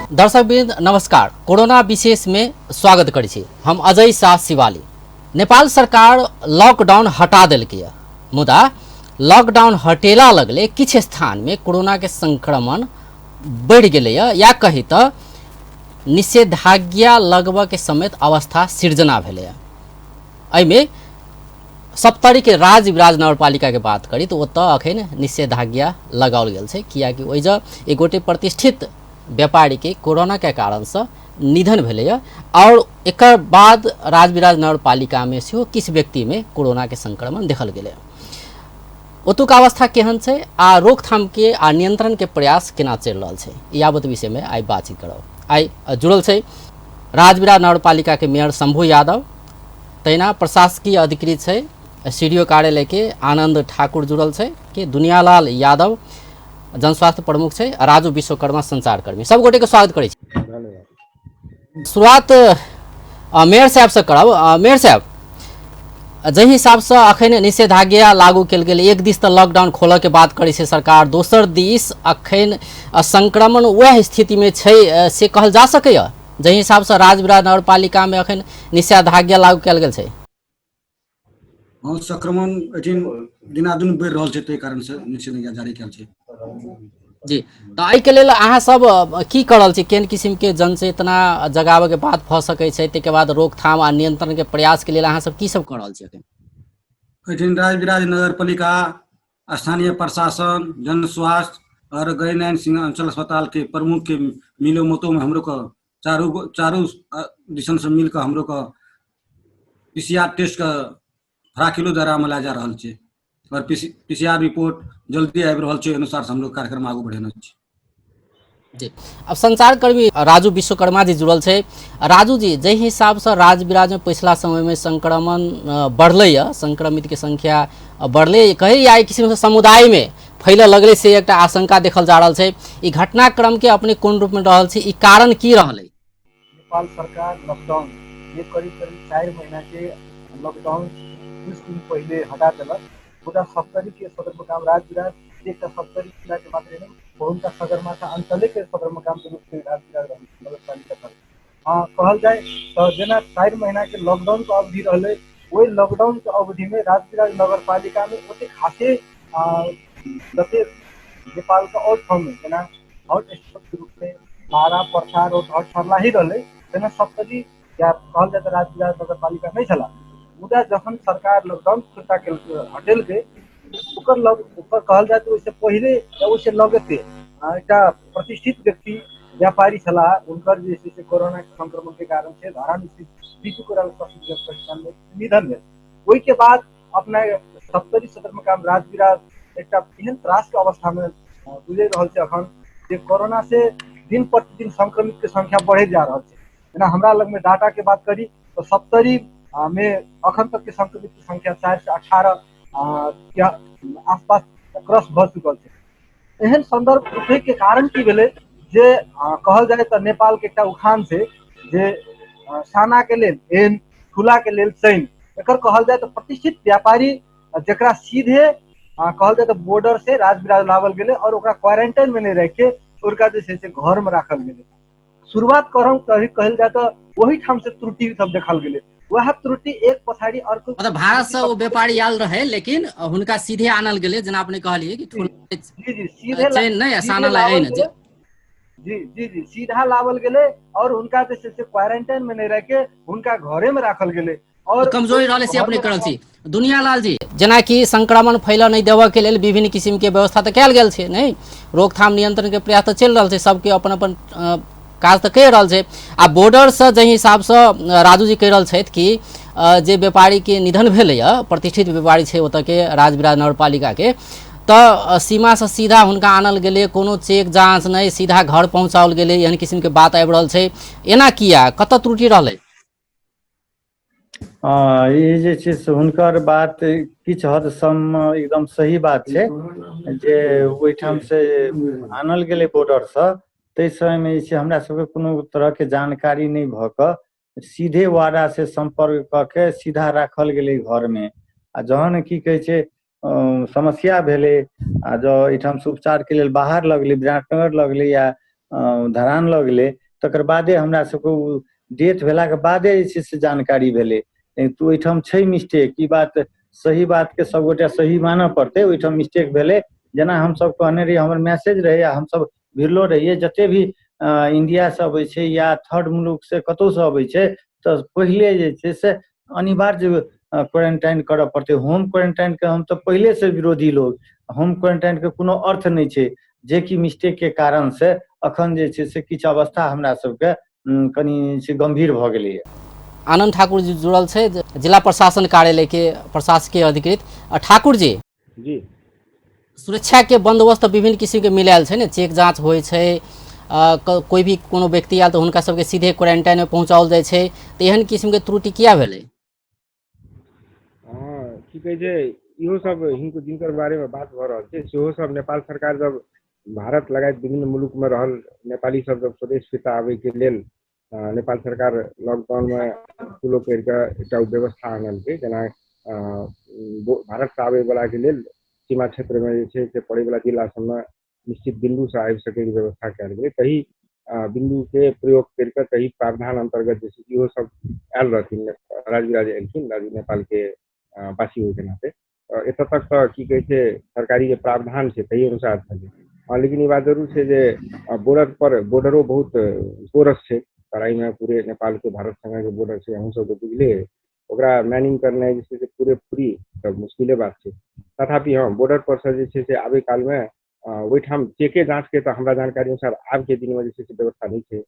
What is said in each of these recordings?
दर्शकवृन्द नमस्कार। कोरोना विशेष में स्वागत करै छी। हम अजय शाह शिवाली। नेपाल सरकार लॉकडाउन हटा देलकै, मुदा लॉकडाउन हटेला लगले किछु स्थान में कोरोना के संक्रमण बढ़ि गेलैए, या कही तऽ निषेधाज्ञा लगबऽ के समेत अवस्था सिर्जना भेलैए। एहिमे सप्तरीके राजविराज नगरपालिकाके बात करी तऽ ओतऽ अखन निषेधाज्ञा लगाओल गेल छै, कियाकि ओहि जग एक गोटे प्रतिष्ठित व्यापारीके कोरोनाके कारणसँ निधन भेलैए और एकर बाद राजविराज नगरपालिकामे सेहो किछु व्यक्तिमे कोरोनाके संक्रमण देखल गेलै। ओतुका अवस्था केहन छै आ रोकथामके आ नियंत्रणके प्रयास केना चलि रहल छै, यावत विषयमे आइ बातचीत करब। आइ जुड़ल छै राजविराज नगरपालिकाके मेयर शंभू यादव, तहिना प्रशासकीय अधिकृत छै सी.डी.ओ कार्यालयके आनंद ठाकुर जुड़ल छै, के दुनियालाल यादव जनस्वास्थ्य प्रमुख छै, राजू विश्वकर्मा संचारकर्मी। सब गोटेके स्वागत करै छी। शुरुआत मेयर साहबसँ करब। मेयर साहब, जाहि हिसाबसँ अखन निषेधाज्ञा लागू कयल गेल, एक दिस तऽ लॉकडाउन खोलऽके बात करै छै सरकार, दोसर दिस अखन संक्रमण वएह स्थितिमे छै से कहल जा सकैए, जाहि हिसाबसँ राजविराज नगरपालिकामे अखन निषेधाज्ञा लागू कयल गेल छै? हँ, संक्रमण एहिठाम दिनादिन बढ़ि रहल छै, ताहि कारणसँ निषेधाज्ञा जारी कयल छै। जी, तऽ एहिके लेल अहाँ सब की कऽ रहल छी? केहन किसिमके जनचेतना जगाबऽके बात भऽ सकै छै, ताहिके बाद रोकथाम आ नियंत्रणके प्रयासके लेल अहाँ सब की सब कऽ रहल छी अखन? एहिठाम राजविराज नगरपालिका, स्थानीय प्रशासन, जन स्वास्थ्य और गैनारायण सिंह अंचल अस्पताल के प्रमुख के मिलो मोतो में हमरो के चारू चारू दिसन से मिल के हमरो के पीसीआर टेस्ट के फराकिलो दायरा में लाए जा रहल छै और पीसीआर रिपोर्ट जल्दी आबि रहल छै, अनुसार से हमलोग कार्यक्रम आगू बढ़ेने छी। जी, अब संचारकर्मी राजू विश्वकर्मा जी जुड़ल छै। राजू जी, जाहि हिसाबसँ राजविराजमे पिछला समयमे संक्रमण बढ़लैए, संक्रमितके संख्या बढ़लै, कही या एक किसिमसँ समुदायमे फैलऽ लगलै, से एकटा आशंका देखल जा रहल छै। ई घटनाक्रमके अपने कोन रूपमे रहल छी, ई कारण की रहलै? नेपाल सरकार लॉकडाउन जे करीब करीब 4 महीना के लॉकडाउन कुछ दिन पहिले हटा देलक, मुदा सप्तरी के सदरमुकाम राजविराज एकटा सप्तरी जिला के मात्रै नहि, हुनका सगरमाथा अंचले के सदरमुकाम के रूप में राजविराज नगरपालिका छल। हाँ, कहल जाय तऽ जेना 4 महीना के लॉकडाउन के अवधि रहलै, ओहि लॉकडाउन के अवधि में राजविराज नगरपालिका में ओते खासे जते नेपाल के और ठाउँ में जेना हॉट स्पॉट के रूप में बारा, पर्सा, रौतहट, सर्लाही रहलै, तेना सप्तरी या कहल जाय तऽ राजविराज नगरपालिका नहि छला। मुदा जखन सरकार लॉकडाउन फिर्ता केलकै, हटेलकै, ओकर लग ओकर कहल जाय तऽ ओहिसँ पहिले या ओहिसँ लगते एकटा प्रतिष्ठित व्यक्ति व्यापारी छलाह, हुनकर जे छै से कोरोना के संक्रमण के कारण से धरान स्थित बीपी कोइराला स्वास्थ्य प्रतिष्ठान में निधन भेल। ओहिके बाद अपना सप्तरी सदरमुकाम राजविराज एकटा एहन त्रास के अवस्था में गुजरि रहल छै अखन, जे कोरोना से दिन प्रतिदिन संक्रमित के संख्या बढ़ैत जा रहल छै। जेना हमरा लग में डाटा के बात करी तऽ सप्तरी में अखन तक के संक्रमित के संख्या 418 के आसपास क्रॉस भऽ चुकल छै। एहन संदर्भ उठै के कारण की भेलै जे कहल जाय तऽ नेपाल के एकटा उखान छै जे साना के लेल एन, ठुला के लेल चैन। एकर कहल जाय तऽ प्रतिष्ठित व्यापारी जकरा सीधे कहल जाय तऽ बॉर्डर से राजविराज लावल गेलै और ओकरा क्वारेंटाइन में नहि राखि के ओकरा जे छै से घर में राखल गेलै। शुरुआत करम कही कहल जाय तऽ ओहि ठाम से त्रुटि सब देखल गेलै, वएह त्रुटि एक पछाड़ी अर्को। मतलब भारत से ओ व्यापारी आयल रहे, लेकिन हुनका सीधे आनल गेलै, जेना अपने कहलिए कि जी जी सीधे चैन नहि सीधे साना लावल लाए ने गेलै। जी जी जी सीधा लावल गेलै और हुनका जे छै से क्वारेंटाइन में नहि राखि के हुनका घरे में राखल गेलै और कमजोरी रहलै से घर अपने में करल छी। दुनियालाल जी, जेनाकि संक्रमण फैलऽ नहि देबऽ के लेल विभिन्न किसिम के व्यवस्था तऽ कयल गेल छै, नहि रोकथाम नियंत्रण के प्रयास तऽ चलि रहल छै, सबके अपन अपन काज तऽ कहि रहल छै। आ बॉर्डरसँ जाहि हिसाबसँ राजू जी कहि रहल छथि कि जे व्यापारीके निधन भेलैए, प्रतिष्ठित व्यापारी छै ओतऽके राजविराज नगरपालिकाके, तऽ सीमासँ सीधा हुनका आनल गेलै, कोनो चेक जाँच नहि, सीधा घर पहुँचाओल गेलै, एहन किसिमके बात आबि रहल छै। एना किया, कतऽ त्रुटि रहलै? हँ, ई जे छै से हुनकर बात किछु हद सम एकदम सही बात छै जे ओहिठाम से आनल गेलै बॉर्डरसँ, ताहि समयमे जे छै हमरा सबके कोनो तरहके जानकारी नहि भऽ कऽ सीधे वाडा से सम्पर्क कऽ के सीधा राखल गेलै घरमे। आ जहन की कहै छै समस्या भेलै आ जँ एहिठामसँ उपचारके लेल बाहर लगलै, विराटनगर लगलै या धरान लऽ गेलै, तकर बादे हमरा सबके ओ डेथ भेलाके बादे जे छै से जानकारी भेलै। तऽ ओहिठाम छै मिस्टेक, ई बात सही बातके सबगोटे सही मानऽ पड़तै, ओहिठाम मिस्टेक भेलै। जेना हमसब कहने रहियै, हमर मैसेज रहै आ हमसब भिड़लो रहियै, जते भी इंडियासँ अबै छै या थर्ड मुल्कसँ कतहुसँ अबै छै तऽ पहिले जे छै से अनिवार्य क्वारेंटाइन करऽ पड़तै। होम क्वारेंटाइनके हम तऽ पहिलेसँ विरोधी लोग, होम क्वारेंटाइनके कोनो अर्थ नहि छै, जेकि मिस्टेकके कारण से अखन जे छै से किछु अवस्था हमरा सबके कनि से गम्भीर भऽ गेलैए। आनंद ठाकुर जी जुड़ल छै, जिला प्रशासन कार्यालय के प्रशासकीय अधिकृत। ठाकुर जी, जी, सुरक्षा के बंदोबस्त विभिन्न किसिम के मिलायल छै ने, चेक जांच होइ छै, कोई भी कोनो व्यक्ति आयल तऽ हुनका सबके सीधे क्वारेंटाइन में पहुंचाओल जाइ छै, तऽ एहन किसिम के त्रुटि किया भेलै? हँ, की कहै छै, इहो सब हिनको जिनकर बारेमे बात भऽ रहल छै सेहो सब नेपाल सरकार जब भारत लगायत विभिन्न मुलुकमे रहल नेपाली सब जब स्वदेश फिर्ता आबैके लेल नेपाल सरकार लॉकडाउनमे खुलो करि कऽ एकटा व्यवस्था आनलकै, जेना भारतसँ आबैवलाके लेल सीमा क्षेत्रमे जे छै से पड़ैवला जिला सबमे निश्चित बिन्दुसँ आबि सकैके व्यवस्था कयल गेलै। तही बिन्दुके प्रयोग करि कऽ तही प्रावधान अन्तर्गत जे छै इहो सब आयल रहथिन, राजविराज एलखिन नेपालके वासी होइके नाते। एतऽ तक तऽ की कहै छै सरकारी जे प्रावधान छै ताहि अनुसार छलै। हँ, लेकिन ई बात जरूर छै जे बॉर्डर पर बॉर्डरो बहुत पोरस छै, तराईमे पूरे नेपालके भारत संगे जे बॉर्डर छै अहूँ सबके बुझले अइ, ओकरा मैनिंग करनाइ जे छै से पूरे पूरी तऽ मुश्किले बात छै। तथापि हँ, बॉर्डर पर से जे छै से आबै कालमे ओहिठाम चेके जाँचके तऽ हमरा जानकारी अनुसार आबके दिनमे जे छै से व्यवस्था नहि छै,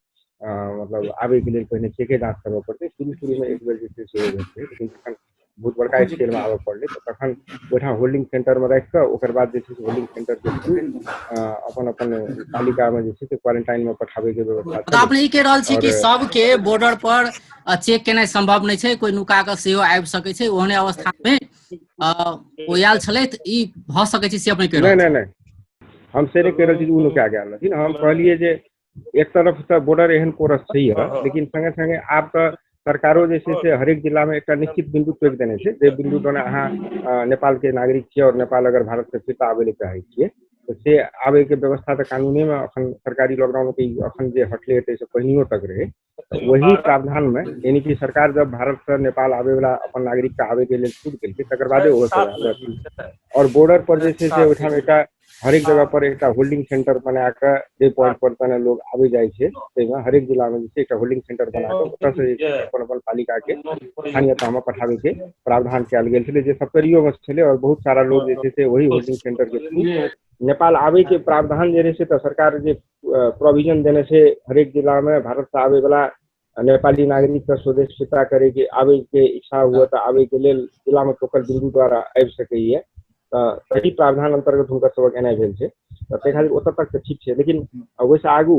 मतलब आबैके लेल पहिने चेके जाँच करबऽ पड़तै। शुरू शुरूमे एक बेर जे छै से भेल रहै, लेकिन जखन बहुत बड़का स्केलमे आबऽ पड़लै तऽ तखन ओहिठाम होल्डिंग सेंटरमे राखि कऽ ओकर बाद जे छै से होल्डिंग सेंटरके थ्रू अपन अपन तालिकामे जे छै से क्वारेंटाइनमे पठाबैके व्यवस्था। तऽ अपने ई कहि रहल छी कि सबके बॉर्डर पर चेक केनाइ सम्भव नहि छै, कोइ नुका कऽ सेहो आबि सकै छै, ओहने अवस्थामे ओ आयल छलै, तऽ ई भऽ सकै छै से अपने कहि रहल? नहि नहि, हम से नहि कहि रहल छी ओ नुका गेल रहथिन। हम कहलियै जे एक तरफ तऽ बॉर्डर एहन पोरस छैहे, लेकिन संगे संगे आब तऽ सरकारो जे छै से हरेक जिलामे एकटा निश्चित बिन्दु टोकि देने छै, जे बिन्दु द्वारा अहाँ नेपालके नागरिक छियै आओर नेपाल अगर भारतसँ फिरता आबै लए चाहै छियै तऽ से आबैके व्यवस्था तऽ कानूनेमे अखन सरकारी लॉकडाउनके अखन जे हटलै ताहिसँ पहिनियो तक रहै, तऽ वही प्रावधानमे यानी कि सरकार जब भारतसँ नेपाल आबैवला अपन नागरिकके आबैके लेल छूट देलकै तकर बादे ओहो सब आयल रहथिन। आओर बॉर्डर पर जे छै से ओहिठाम एकटा हरेक जगह पर एकटा होल्डिंग सेंटर बना कऽ जे पॉइंट पर तने लोग आबै जाइ छै ताहिमे हरेक जिलामे जे छै एकटा होल्डिंग सेंटर बना कऽ ओतऽसँ जे छै अपन अपन पालिकाके स्थानीय तहमे पठाबैके प्रावधान कयल गेल छलै, जे सप्तरियोमे छलै। आओर बहुत सारा लोग जे छै से वही होल्डिंग सेंटरके थ्रू नेपाल आबैके प्रावधान जे रहै छै, तऽ सरकार जे प्रोविजन देने छै हरेक जिलामे भारतसँ आबैवला नेपाली नागरिकके स्वदेश फिर्ता करैके आबैके इच्छा हुए तऽ आबैके लेल जिलामे टोकल बिन्दु द्वारा आबि सकैए, तऽ तही प्रावधान अन्तर्गत हुनकर सबक एनाइ भेल छै। तऽ ताहि खातिर ओतऽ तक तऽ ठीक छै, लेकिन ओहिसँ आगू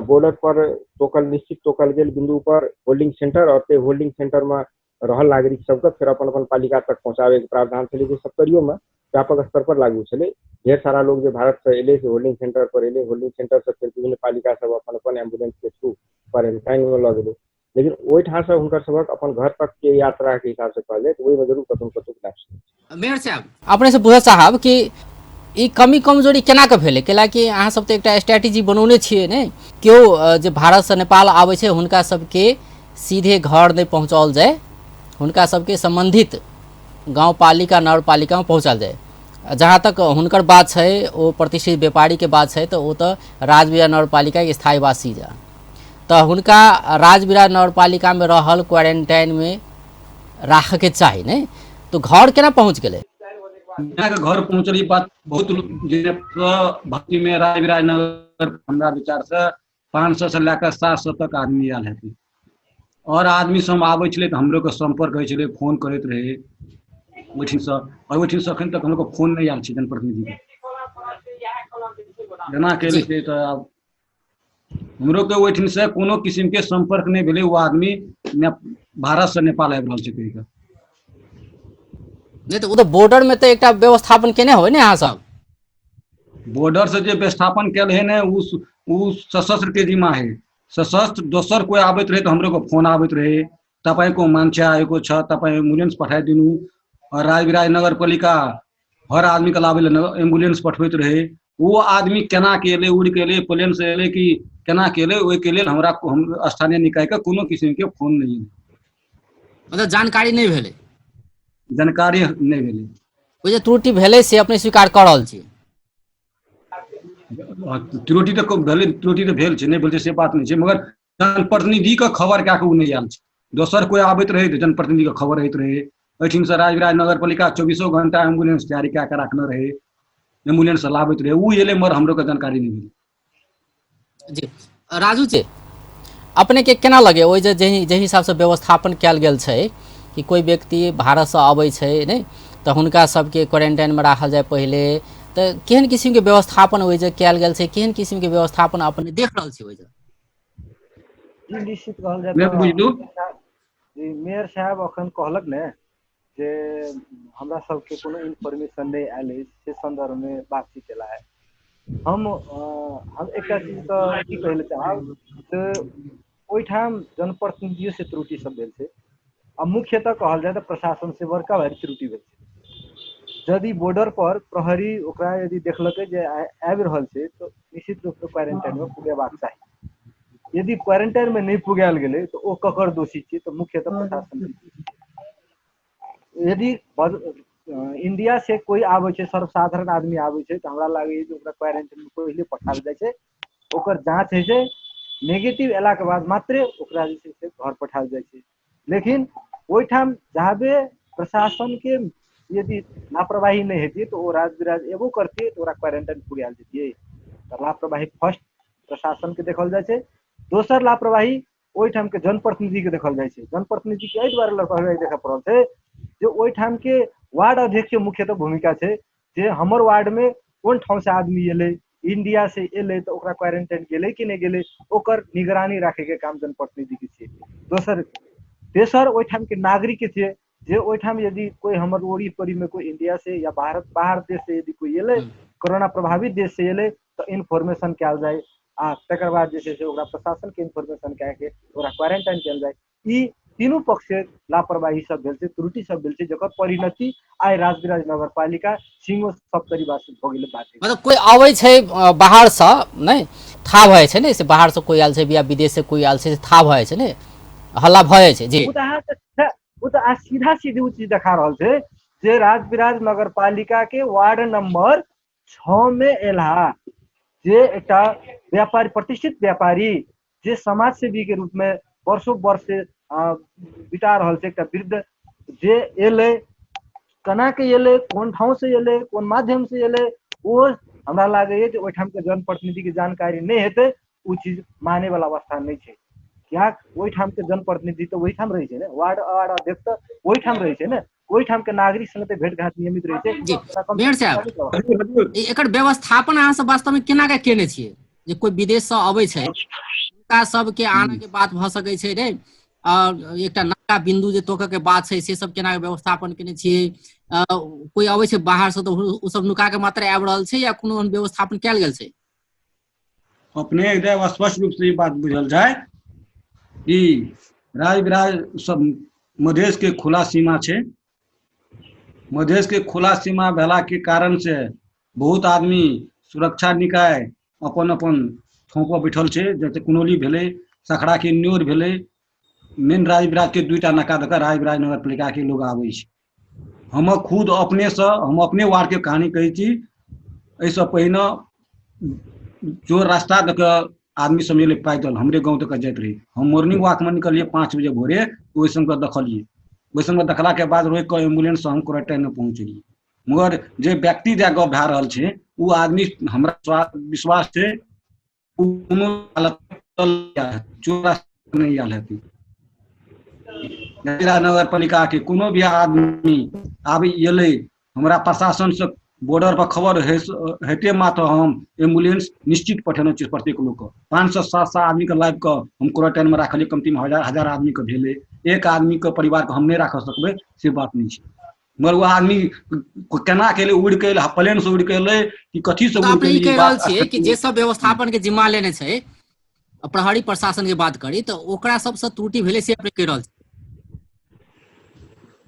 बॉर्डर पर टोकल निश्चित टोकल गेल बिन्दु पर होल्डिंग सेंटर आओर ताहि होल्डिंग सेंटरमे रहल नागरिक सबके फेर अपन अपन पालिका तक पहुँचाबैके प्रावधान छलै, जे सप्तरियोमे व्यापक स्तर पर लागू छलै। ढेर सारा लोग जे भारतसँ एलै से होल्डिंग सेंटर पर एलै, होल्डिंग सेंटरसँ फेर विभिन्न पालिका सब अपन अपन एम्बुलेंसके थ्रू क्वारेंटाइनमे लऽ गेलै, लेकिन ओहिठामसँ हुनकर सभक अपन घर तक के यात्राके हिसाबसँ कहल जाय तऽ ओहिमे जरूर कतहु कतहु लैप्स। मेयर साहब, अपने से बुझऽ चाहब कि ई कमी कमजोरी केना कऽ भेलै? कैलाकि अहाँ सब तऽ एकटा स्ट्रेटेजी बनौने छियै ने, केओ जे भारतसँ नेपाल आबै छै हुनका सबके सीधे घर नहि पहुँचाओल जाय, हुनका सबके सम्बन्धित गाँवपालिका नगरपालिकामे पहुँचायल जाय। जहाँ तक हुनकर बात छै, ओ प्रतिष्ठित व्यापारीके बात छै, तऽ ओ तऽ राजविराज नगरपालिकाके स्थायी वासी जा, तऽ हुनका राजविराज नगरपालिकामे रहल क्वारेंटाइनमे राखऽके चाही ने, तऽ घर केना पहुँच गेलै? के घर पहुँचल ई बात बहुत जे भक्तिमे राजविराज नगर हमरा विचारसँ 500 से लए कऽ 700 तक आदमी आयल हेतै। आओर आदमी सब आबै छलै तऽ हमरो के सम्पर्क होइ छलै, फोन करैत रहै ओहिठामसँ, आओर ओहिठामसँ एखन तक हमरो फोन नहि आयल छै जनप्रतिनिधिके। जेना केले छै तऽ आब हमरो के ओहिठामसँ कोनो किसिमके सम्पर्क नहि भेलै, ओ आदमी भारतसँ नेपाल आबि रहल छै कहि कऽ। नहि तऽ ओ तऽ बॉर्डरमे तऽ एकटा व्यवस्थापन केने होबै ने अहाँ सब? बॉर्डर से जे व्यवस्थापन कयल है ने ओ सशस्त्र के जिम्मा है। सशस्त्र दोसर कोइ आबैत रहे तऽ हमरो को फोन आबैत रहे, तपाईँको मान्छे आएको छ, तपाईँ एम्बुलेंस पठाइदिनु। और राजविराज नगरपालिका हर आदमीके लाबै लए एम्बुलेंस पठबैत रहे। ओ आदमी केना के एलै, उड़ि के एलै, प्लेन से एलै कि केना के एलै, ओहिके लेल हमरा हम स्थानीय निकायके कोनो किसिमके फोन नहि एलै। मतलब जानकारी नहि भेलै? जानकारी नहि भेलै। ओ जे त्रुटि भेलै से अपने स्वीकार कऽ रहल छी? त्रुटि तऽ भेलै, त्रुटि तऽ भेल छै, नहि भेल छै से बात नहि छै, मगर जनप्रतिनिधिके खबर कए कऽ ओ नहि आयल छै। दोसर कोइ आबैत रहै तऽ जनप्रतिनिधिके खबर होइत रहै। एहिठामसँ राजविराज नगरपालिका 24 घंटा एम्बुलेंस तैयारी कए कऽ राखने रहै, एम्बुलेंस लाबैत रहै, ओ एलै मगर हमरो के जानकारी नहि भेलै। जी राजू जी, अपने के केना लगे ओहि जे जाहि हिसाबसँ व्यवस्थापन कयल गेल छै कि कोइ व्यक्ति भारतसँ अबै छै नहि तऽ हुनका सबके क्वारेंटाइनमे राखल जाय पहिले, तऽ केहन किसिमके व्यवस्थापन ओहि जे कयल गेल छै, केहन किसिमके व्यवस्थापन अपने देख रहल छी ओहि जे? जी निश्चित कहल जाय नहि तऽ बुझलू। जी मेयर साहब अखन कहलक ने जे हमरा सबके कोनो इन्फॉर्मेशन नहि आयल अछि, से सन्दर्भमे बातचीत एला है। हम हम एकटा चीज तऽ की कहै लए चाहब जे ओहिठाम जनप्रतिनिधियो से त्रुटि सब भेल छै, आ मुख्यतः कहल जाय तऽ प्रशासन से बड़का भारी त्रुटि भेल छै। यदि बॉर्डर पर प्रहरी ओकरा यदि देखलकै जे आबि रहल छै तऽ निश्चित रूपसँ क्वारेंटाइनमे पुगेबाक चाही। यदि क्वारेंटाइनमे नहि पुगायल गेलै तऽ ओ ककर दोषी छियै? तऽ मुख्यतः प्रशासन के दोषी छै। यदि इंडिया से कोइ आबै छै, सर्वसाधारण आदमी आबै छै, तऽ हमरा लागैए जे ओकरा क्वारेंटाइनमे पहिले पठायल जाइ छै, ओकर जाँच होइ छै, नेगेटिव अयलाके बाद मात्रे ओकरा जे छै से घर पठायल जाइ छै। लेकिन ओहिठाम जाबे प्रशासनके यदि लापरवाही नहि हेतियै तऽ ओ राजविराज एबो करतियै तऽ ओकरा क्वारेंटाइन पुगायल जैतियै। तऽ लापरवाही फर्स्ट प्रशासनके देखल जाइ छै। दोसर लापरवाही ओहिठामके जनप्रतिनिधिके देखल जाइ छै। जनप्रतिनिधिके एहि दुआरे लापरवाही देखऽ पड़ल छै जे ओहिठामके वार्ड अध्यक्षके मुख्यतः भूमिका छै जे हमर वार्डमे कोन ठामसँ आदमी एलै, इंडिया से एलै तऽ ओकरा क्वारेंटाइन गेलै कि नहि गेलै, ओकर निगरानी राखैके काम जनप्रतिनिधिके छियै। दोसर तेसर ओहिठामके नागरिकके छियै जे ओहिठाम यदि कोइ हमर ओरी परीमे कोइ इंडिया से या भारत बाहर देश से यदि कोइ एलै, कोरोना प्रभावित देश से एलै तऽ इन्फॉर्मेशन कयल जाय आ तकर बाद जे छै से ओकरा प्रशासनके इन्फॉर्मेशन कए के ओकरा क्वारेंटाइन कयल जाय। ई तीनू पक्ष से लापरवाही सब भेल छै, त्रुटि सब भेल छै, जकर परिणति आइ राजविराज नगरपालिका सिंहो सप्तरीवासी भऽ गेलै बात। मतलब कोइ अबै छै बाहरसँ नहि थाह भऽ जाइ छै ने, से बाहरसँ कोइ आयल छै या विदेशसँ कोइ आयल छै से थाह भऽ जाइ छै ने, हल्ला भऽ जाइ छै। जी ओ तऽ अहाँ ओ तऽ अहाँ सीधा सीधी ओ चीज देखा रहल छै जे राजविराज नगरपालिका के वार्ड नंबर 6 में एला जे एकटा व्यापारी, प्रतिष्ठित व्यापारी जे समाज सेवी के रूप में वर्षों वर्ष से बिता रहल छै, एकटा वृद्ध जे एलै, केना के एलै, कोन ठाउँ से एलै, कोन माध्यम से एलै, ओ हमरा लागैए जे ओहिठाम के जनप्रतिनिधि के जानकारी नहि हेतै, ओ चीज माने वाला अवस्था नहि छै। कियाक ओहिठाम के जनप्रतिनिधि तऽ ओहिठाम रहै छै ने, वार्ड वार्ड अध्यक्ष तऽ ओहिठाम रहै छै ने, ओहिठाम के नागरिक संगे तऽ भेंट घाट नियमित रहै छै। जी मेयर साहब, एकर व्यवस्थापन अहाँ सब वास्तव में केना के केने छियै जे कोइ विदेश से अबै छै हुनका सबके आने के बात भऽ सकै छै रे, और एकटा नया बिंदु जे तोकऽ के बात छै से सब केना के व्यवस्थापन केने छियै? कोइ अबै छै बाहर से तऽ ओ सब नुका के मात्र आबि रहल छै या कोनो एहन व्यवस्थापन कयल गेल छै? अपने एकदम स्पष्ट रूप से ई बात बुझल जाय कि राजविराज सब मधेश के खुला सीमा छै। मधेश के खुला सीमा भेला के कारण से बहुत आदमी सुरक्षा निकाय अपन अपन ठाँव पर बैठल छै। जैसे कुनौली भेलै, सखड़ा के न्योर भेलै, मेन राजविराज के दुईटा नाका दऽ कऽ राजविराज नगरपालिका के लोग आबै छै। हम खुद अपने से हम अपने वार्ड के कहानी कहै छी, एहिसँ पहिने जो रास्ता दऽ कऽ आदमी सब एलै पैदल हमरे गाँव दऽ कऽ जाइत रहै, हम मॉर्निंग वॉकमे निकलियै 5 बजे भोरे, ओहि संग देखलियै, ओहि संग देखलाके बाद रोकि कऽ एम्बुलेंस हम क्वारेंटाइनमे पहुँचलियै। मगर जे व्यक्ति दए गप भए रहल छै ओ आदमी हमरा विश्वास छै ओ कोनो हालत चोरा नहि आयल हेतै। नगर पालिका के कोनो भी आदमी आबि एलै, हमरा प्रशासन से बॉर्डर पर खबर हेते मात्र हम एम्बुलेंस निश्चित पठेने छी प्रत्येक लोक के। 500-700 आदमी के लाबि कऽ हम क्वारेंटाइन में राखलियै, कमती में हजार आदमी के भेलै, एक आदमी के परिवार के हम नहि राख सकबै से बात नहि छै। मगर ओ आदमी केना के एलै, उड़ि के एलै, प्लेन से उड़ि के एलै कि कथी से तऽ उड़ि के अपने ई एलै, ई कहि रहल बात छियै कि जे सब व्यवस्थापन के जिम्मा लेने छै प्रहरी प्रशासन के बात करी तऽ ओकरा सबसँ त्रुटि भेलै से अपने कहि रहल छी?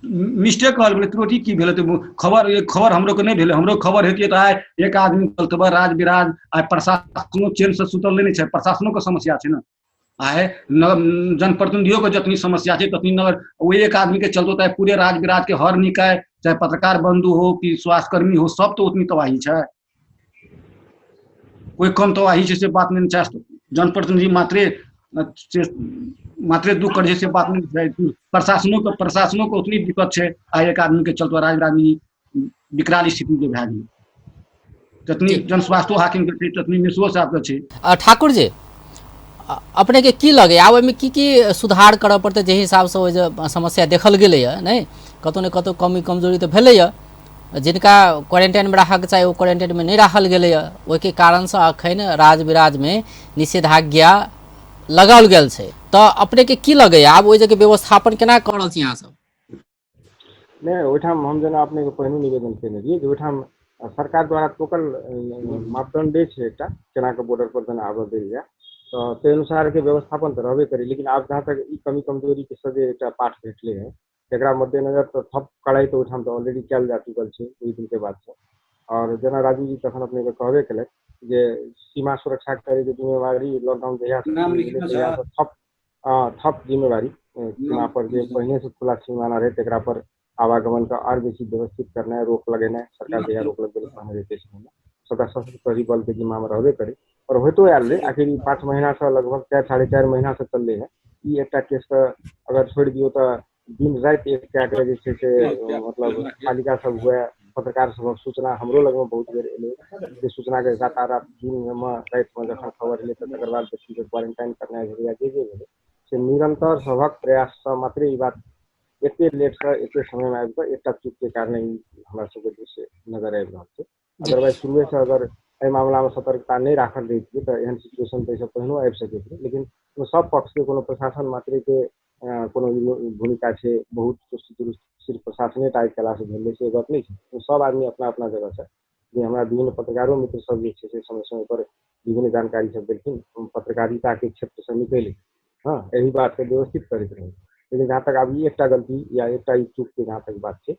मिस्टेक कहल गेलै, त्रुटि की भेलै तऽ खबर, एक खबर हमरो के नहि भेलै। हमरो खबर हेतियै तऽ आइ एक आदमी चलतबै राज बिराज, आइ प्रशासनो चैन से सुतल नहि छै, प्रशासनो के समस्या छै ने। आइ जनप्रतिनिधियों के जतनी समस्या छै ततनी नगर, ओ एक आदमी के चलतो तऽ पूरे राज बिराज के हर निकाय, चाहे पत्रकार बंधु हो कि स्वास्थ्यकर्मी हो, सब तऽ उतनी तबाही छै, कोई कम तबाही छै से बात नहि छै। जनप्रतिनिधि मात्रे से मात्रे दुख करै छै से बात नहि छै, प्रशासनो के उतनी दिक्कत छै। आइ एक आदमी के चलते राज बिराज विकराल स्थिति जे भए गेलै, जतनी जन स्वास्थ्यो हाकिम के छै ततनी मिश्रो साहब के छै। ठाकुर जी, अपनेके की लगैए, आब ओहिमे की की सुधार करऽ पड़तै? जाहि हिसाबसँ ओहि जे समस्या देखल गेलैए, नहि कतहु ने कतहु कमी कमजोरी तऽ भेलैए। जिनका क्वारेंटाइनमे राखऽके चाही ओ क्वारेंटाइनमे नहि राखल गेलैए, ओहिके कारणसँ एखन राज बिराजमे निषेधाज्ञा लगाओल गेल छै। तऽ अपनेके की लगैए, आब ओहि जगह व्यवस्थापन केना कऽ रहल छी अहाँ सब? नहि, ओहिठाम हम जेना अपनेके पहिने निवेदन केने रहियै जे ओहिठाम सरकार द्वारा तोकल मापदंडे छै एकटा, केना कऽ बॉर्डर पर जेना आबऽ देल जाय, तऽ ताहि अनुसारके व्यवस्थापन तऽ रहबे करै। लेकिन आब जहाँ तक ई कमी कमजोरीके से एकटा पाठ भेटलै हँ, तकरा मद्देनजर तऽ थप कड़ाइ तऽ ओहिठाम तऽ ऑलरेडी कयल जा चुकल छै ओहि दिनके बादसँ। आओर जेना राजू जी तखन अपनेके कहबे केलथि जे सीमा सुरक्षा करैके जिम्मेवारी लॉकडाउन जहियासँ नाम शुरू भेलै लिखने तहियासँ सर। थप जिम्मेवारी सीमा पर जे पहिने से खुला सीमा रहै तकरा पर आवागमनके आर बेसी व्यवस्थित करनाइ, रोक लगेनाइ, सरकार जहिया रोक लगेलक तहन रहै समयमे सबटा सशस्त्र प्रहरी बलके जिम्मामे रहबे करै आओर होइतो आयल रहै। आखिर ई 5 महीनासँ, लगभग 4, 4.5 महीनासँ चललै है। ई एकटा केसके अगर छोड़ि दियौ तऽ दिन राति एक कए कऽ जे छै से मतलब पालिका सब हुए, पत्रकार सभक सूचना हमरो लगमे बहुत बेर एलै जे सूचनाके रातारात दिनमे रातिमे जखन खबर एलै तऽ तकर बाद व्यक्तिके क्वारेंटाइन करनाइ भेलै या जे जे भेलै, से निरन्तर सभक प्रयाससँ मात्रे ई बात एते लेटसँ एते समयमे आबि कऽ एकटा चूकके कारण ई हमरा सबके दृश्य नजर आबि रहल छै। अदरवाइज शुरुएसँ अगर एहि मामलामे सतर्कता नहि राखल रहितियै तऽ एहन सिचुएशन तऽ एहिसँ पहिनो आबि सकैत रहै। लेकिन सब पक्षके, कोनो प्रशासन मात्रेके कोनो भूमिका छै बहुत चुस्त दुरुस्त, सिर्फ प्रशासने टा केलासँ भेलै से गप नहि छै। सब आदमी अपना अपना जगहसँ, जे हमरा विभिन्न पत्रकारो मित्र सब जे छै से समय समय पर विभिन्न जानकारी सब देलखिन, पत्रकारिताके क्षेत्रसँ निकलि हँ एहि बातके व्यवस्थित करैत रहै। लेकिन जहाँ तक आब ई एकटा गलती या एकटा ई चूकके जहाँ तक बात छै,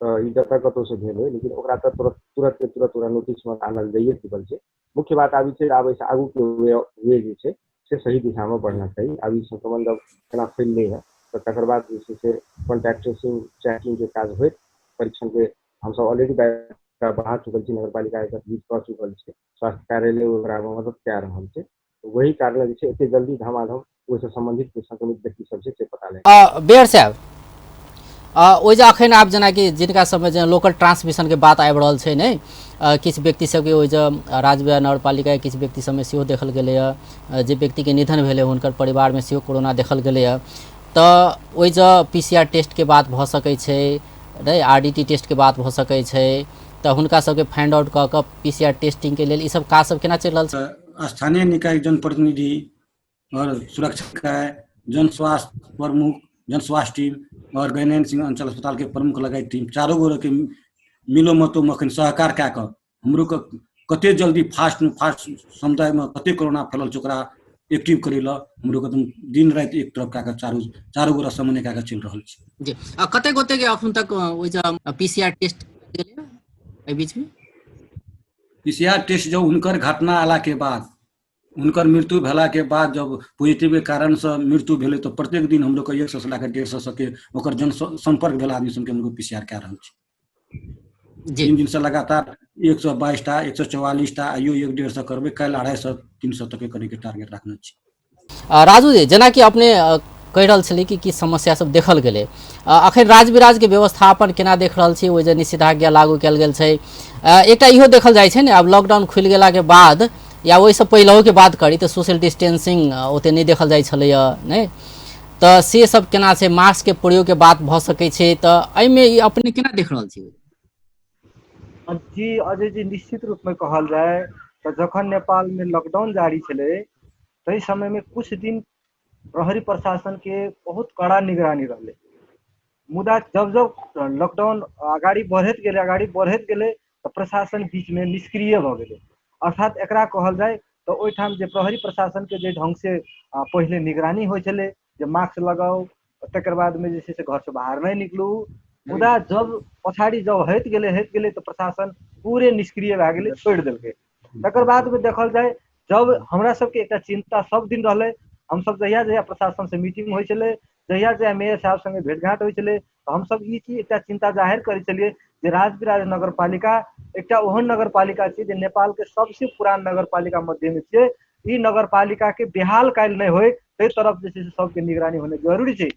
तऽ ई जतऽ कतहुसँ भेल होइ, लेकिन ओकरा तऽ तुरंत तुरंत के तुरंत ओकरा नोटिसमे आनल जाइए चुकल छै। मुख्य बात आब ई छै, आब एहिसँ आगूके वे वे जे छै से सही दिशामे बढ़ना चाही। आब ई संक्रमण जब केना फैललै हँ तऽ तकर बाद जे छै से कॉन्टैक्ट ट्रेसिंग, ट्रैकिंगके काज होइत, परीक्षणके हमसब ऑलरेडी बढ़ा चुकल छी, नगरपालिका एकर यूज कऽ चुकल छै, स्वास्थ्य कार्यालय ओकरामे मदद कए रहल छै। वही कारण जे छै एते जल्दी धमाधम ओहिसँ सम्बन्धित जे संक्रमित व्यक्ति सब छै से पता लागि बेर साहब, ओहि जे अखन आब जेनाकि जिनका सबमे जेना लोकल ट्रांसमिशनके बात आबि रहल छै, नहि किछु व्यक्ति सबके ओहि जे राजविराज नगरपालिका किछु व्यक्ति सबमे सेहो देखल गेलैए, जे व्यक्तिके निधन भेलै हुनकर परिवारमे सेहो कोरोना देखल गेलैए, तऽ ओहि जे पीसीआर टेस्टके बात भऽ सकै छै, नहि आरडीटी टेस्टके बात भऽ सकै छै, तऽ हुनका सबके फाइंड आउट कऽ कऽ पीसीआर टेस्टिंगके लेल ई सब काज सब केना चलि रहल छै? स्थानीय निकाय जनप्रतिनिधि और सुरक्षा निकाय, जन स्वास्थ्य प्रमुख, जन स्वास्थ्य टीम और गैनैन सिंह अंचल अस्पताल के प्रमुख लगाई टीम, चारो गोरे के मिलो मतो में अखन सहकार कए कऽ हमरो के कते जल्दी फास्ट में फास्ट समुदाय में कते कोरोना फैलल छै ओकरा एक्टिव करै लए हमरो के दिन राति एक तरफ कए कऽ चारू चारू गोरा समन्वय कए कऽ चलि रहल छै। जी, आ कते गोटे के अखन तक ओहि जे पीसीआर टेस्ट गेलैए एहि बीचमे? पीसीआर टेस्ट जब हुनकर घटना अयला के बाद, हुनकर मृत्यु भेला के बाद, जब पॉजिटिव के कारण से मृत्यु भेलै तऽ प्रत्येक दिन हम लोग के 100 से लए कऽ 150 के ओकर जन संपर्क भेल आदमी सबके हम लोग पीसीआर कए रहल छी। 3 दिन से लगातार 122 टा, 144 टा, आइयो 150 करबै, काल्हि 250, 300 तक के करैके टारगेट राखने छी। राजू जी, जेनाकि अपने कहि रहल छलियै कि की समस्या सब देखल गेलै, अखन राजविराजके व्यवस्थापन केना देख रहल छी? ओहि जे निषेधाज्ञा लागू कयल गेल छै, एकटा इहो देखल जाइ छै ने, आब लॉकडाउन खुलि गेलाके बाद या ओहिसँ पहिलहुके बात करी तऽ सोशल डिस्टेंसिंग ओते नहि देखल जाइ छलैए, नहि तऽ से सब केना छै? मास्कके प्रयोगके बात भऽ सकै छै, तऽ एहिमे ई अपने केना देख रहल छी? जी अजय जी, निश्चित रूपमे कहल जाय तऽ जखन नेपालमे लॉकडाउन जारी छलै ताहि समयमे कुछ दिन प्रहरी प्रशासनके बहुत कड़ा निगरानी रहलै। मुदा जब जब लॉकडाउन अगाडि बढ़ैत गेलै, अगाडि बढ़ैत गेलै, तऽ प्रशासन बीचमे निष्क्रिय भऽ गेलै। अर्थात एकरा कहल जाय तऽ ओहिठाम जे प्रहरी प्रशासनके जे ढङ्गसँ पहिले निगरानी होइ छलै जे मास्क लगाउ, तकर बादमे जे छै से घरसँ बाहर नहि निकलू, मुदा जब पछाड़ी जब होइत गेलै होइत गेलै तऽ प्रशासन पूरे निष्क्रिय भए गेलै, छोड़ि देलकै। तकर बादमे देखल जाय जब हमरा सबके एकटा चिन्ता सब दिन रहलै, हमसब जहिया जहिया प्रशासन से मीटिंग होइ छलै, जहिया जहिया मेयर साहब संगे भेंटघाट होइ छलै, तऽ हमसब ई चीज एकटा चिन्ता जाहिर करै छलियै जे राजविराज नगरपालिका एकटा ओहन नगरपालिका छै जे नेपाल के सबसे पुरान नगरपालिका मध्येमे छियै। ई नगरपालिका के बेहाल काल्हि नहि होइ ताहि तरफ जे छै से सबके निगरानी होनाइ जरूरी छै।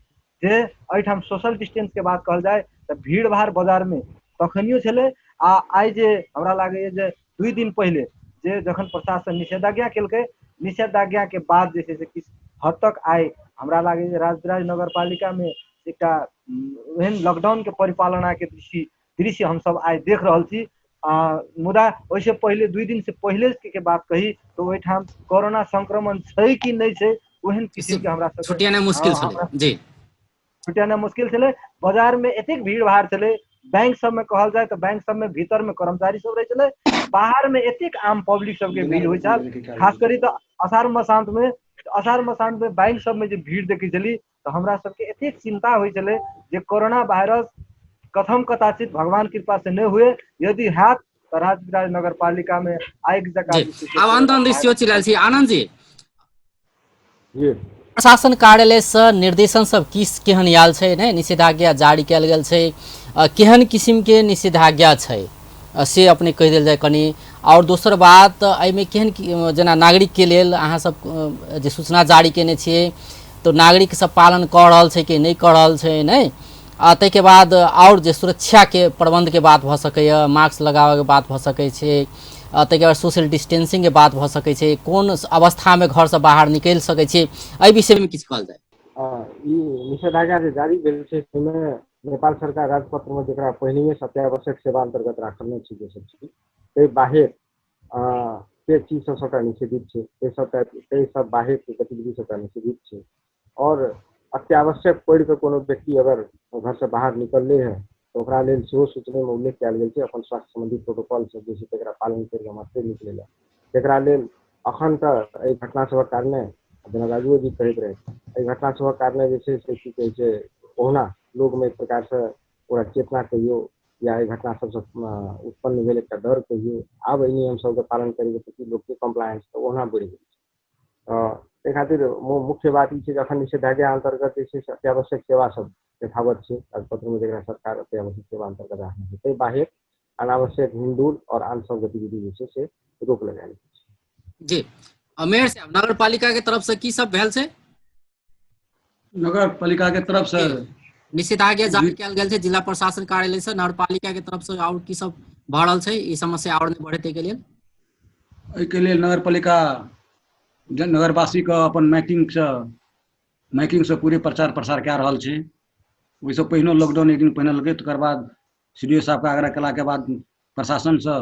जे एहिठाम सोशल डिस्टेंस के बात कहल जाय तऽ भीड़ भाड़ बाजार मे तखनियो छलै, आ आइ जे हमरा लागैए जे 2 दिन पहिले जे जखन प्रशासन निषेधाज्ञा केलकै, निषेधाज्ञा के बाद जे छै से किछु हद तक आइ हमरा लागैए जे राजविराज नगरपालिका मे एकटा एहन लॉकडाउन के परिपालना के दृश्य हमसब आइ देख रहल छी। मुदा ओहिसँ पहिले 2 दिन से पहिले के बात कही तऽ ओहिठाम कोरोना संक्रमण छै कि नहि छै ओहन किसिम के हमरा सब छुटियाना मुश्किल छलै जी, छुटियाना मुश्किल छलै। बाजार में एतेक भीड़ भाड़ छलै, बैंक सब में कहल जाय तऽ बैंक सब में भीतर में कर्मचारी सब रहै छलै, बाहर में एतेक आम पब्लिक सबके भीड़ होइ छल। खास करी तऽ अषाढ़ मसान्त में बैंक सब में जे भीड़ देखै छली तऽ हमरा सबके एतेक चिन्ता होइ छलै जे कोरोना वायरस कथम कदाचित भगवान कृपा से नहि हुए, यदि हैत तऽ राजविराज नगरपालिका में आगि जकाँ। आब आनंद सेहो चिल्लायल छी। आनंद जी, प्रशासन कार्यालय से निर्देशन सब की केहन आयल छै, ने निषेधाज्ञा जारी कयल गेल छै, केहन किसिम के निषेधाज्ञा छै से अपने कहि देल जाय कनि। और दोसर बात एहिमे केहन जेना नागरिक के लेल अहाँ सब जे सूचना जारी केने छियै तऽ नागरिक सब पालन कऽ रहल छै कि नहि कऽ रहल छै नहि? आ ताहिके बाद आओर जे सुरक्षाके प्रबन्धके बात भऽ सकैए, मास्क लगाबैके बात भऽ सकै छै, ताहिके बाद सोशल डिस्टेंसिंगके बात भऽ सकै छै, कोन अवस्थामे घरसँ बाहर निकलि सकै छी, एहि विषयमे किछु कहल जाय। ई निषेधाज्ञा जे जारी भेल छै ताहिमे नेपाल सरकार राजपत्रमे जकरा पहिनहिए अत्यावश्यक सेवा अन्तर्गत राखल नहि छै जे सब चीज, ताहि बाहेक से चीज सब सबटा निषेधित छै, ताहि सब बाहेक गतिविधि सबटा निषेधित छै। और अत्यावश्यक पड़ि कऽ कोनो व्यक्ति अगर घरसँ बाहर निकलले है तऽ ओकरा लेल सेहो सूचनामे उल्लेख कयल गेल छै अपन स्वास्थ्य सम्बन्धी प्रोटोकॉल सब जे छै तकरा पालन करि कऽ मात्रे निकलै लए। तकरा लेल अखन तऽ एहि घटना सभक कारणे जेना राजुओ जी कहैत रहै, एहि घटना सभक कारणे जे छै से की कहै छै ओहुना लोकमे एक प्रकारसँ ओकरा चेतना कहियौ या एहि घटना सबसँ उत्पन्न भेल एकटा डर कहियौ, आब एहि नियम सबके पालन करैके प्रति लोकके कम्प्लायंस तऽ ओहुना बढ़ि गेल छै। ताहि खातिर मुख्य बात ई छै जे अखन निषेधाज्ञा अन्तर्गत जे छै से अत्यावश्यक सेवा सब यथावत छै, राजपत्रमे जकरा सरकार अत्यावश्यक सेवा अन्तर्गत राखने छै, ताहि बाहेक अनावश्यक हिंडुल और आन सब गतिविधि जे छै से रोक लगायल गेल छै। जी मेयर साहब, नगरपालिका के तरफ से की सब भेल छै? नगरपालिका के तरफ से निषेधाज्ञा जारी कयल गेल छै जिला प्रशासन कार्यालय से, नगरपालिका के तरफ से और की सब भऽ रहल छै ई समस्या और नहि बढ़े के लेल? एहिके लेल नगरपालिका नगरवासी के अपन माइकिंग से पूरे प्रचार प्रसार कए रहल छै। ओहिसँ पहिनो लॉकडाउन एक दिन पहिने लगै, तकर बाद सी डी ओ साहबके आग्रह केलाके बाद प्रशासनसँ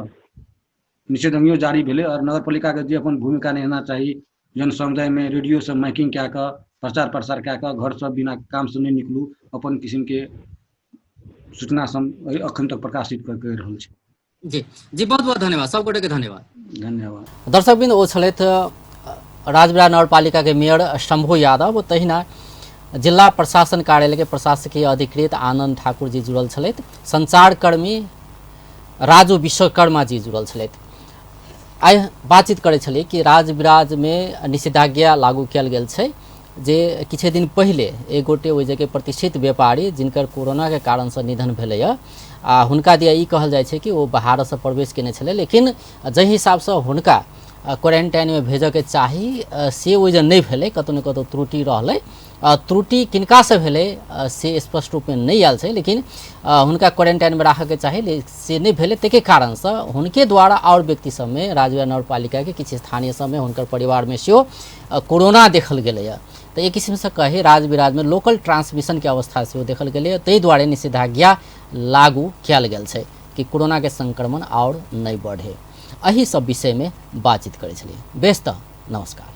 निषेधाज्ञो जारी भेलै। आओर नगरपालिकाके जे अपन भूमिका निभाना चाही जन समुदायमे रेडियोसँ माइकिंग कए कऽ प्रचार प्रसार कए कऽ घरसँ बिना कामसँ नहि निकलू, अपन किसिमके सूचना सब अखन तक प्रकाशित करि रहल छै। जी जी, बहुत बहुत धन्यवाद, सब गोटे के धन्यवाद। धन्यवाद। दर्शकबिंद, ओ छलथि राजविराज नगरपालिका के मेयर शंभू यादव, तहिना जिला प्रशासन कार्यालय के प्रशासकीय अधिकृत आनंद ठाकुर जी जुड़ल छलथि, संचारकर्मी राजू विश्वकर्मा जी जुड़ल छलथि। आइ बातचीत करै छलियै कि राजविराज में निषेधाज्ञा लागू कयल गेल छै जे किछु दिन पहिले एक गोटे ओहि जगह प्रतिष्ठित व्यापारी जिनकर कोरोना के कारण से निधन भेलैए, आ हुनका दिया ई कहल जाइ छै कि ओ बाहरसँ प्रवेश केने छलै, लेकिन जाहि हिसाबसँ हुनका क्वारेंटाइनमे भेजऽके चाही से ओहि जे नहि भेलै, कतहु ने कतहु त्रुटि रहलै। त्रुटि किनकासँ भेलै से स्पष्ट रूपमे नहि आयल छै, लेकिन हुनका क्वारेंटाइनमे राखऽके चाही से नहि भेलै, ताहिके कारणसँ हुनके द्वारा आओर व्यक्ति सबमे राजविराज नगरपालिकाके किछु स्थानीय सबमे हुनकर परिवारमे सेहो कोरोना देखल गेलैए। तऽ एक किसिमसँ कही राजविराजमे लोकल ट्रांसमिशनके अवस्था सेहो देखल गेलैए, ताहि दुआरे निषेधाज्ञा लागू कयल गेल छै कि कोरोनाके संक्रमण आओर नहि बढ़े। एहि सब विषयमे बातचीत करै छलियै। बेस तऽ नमस्कार।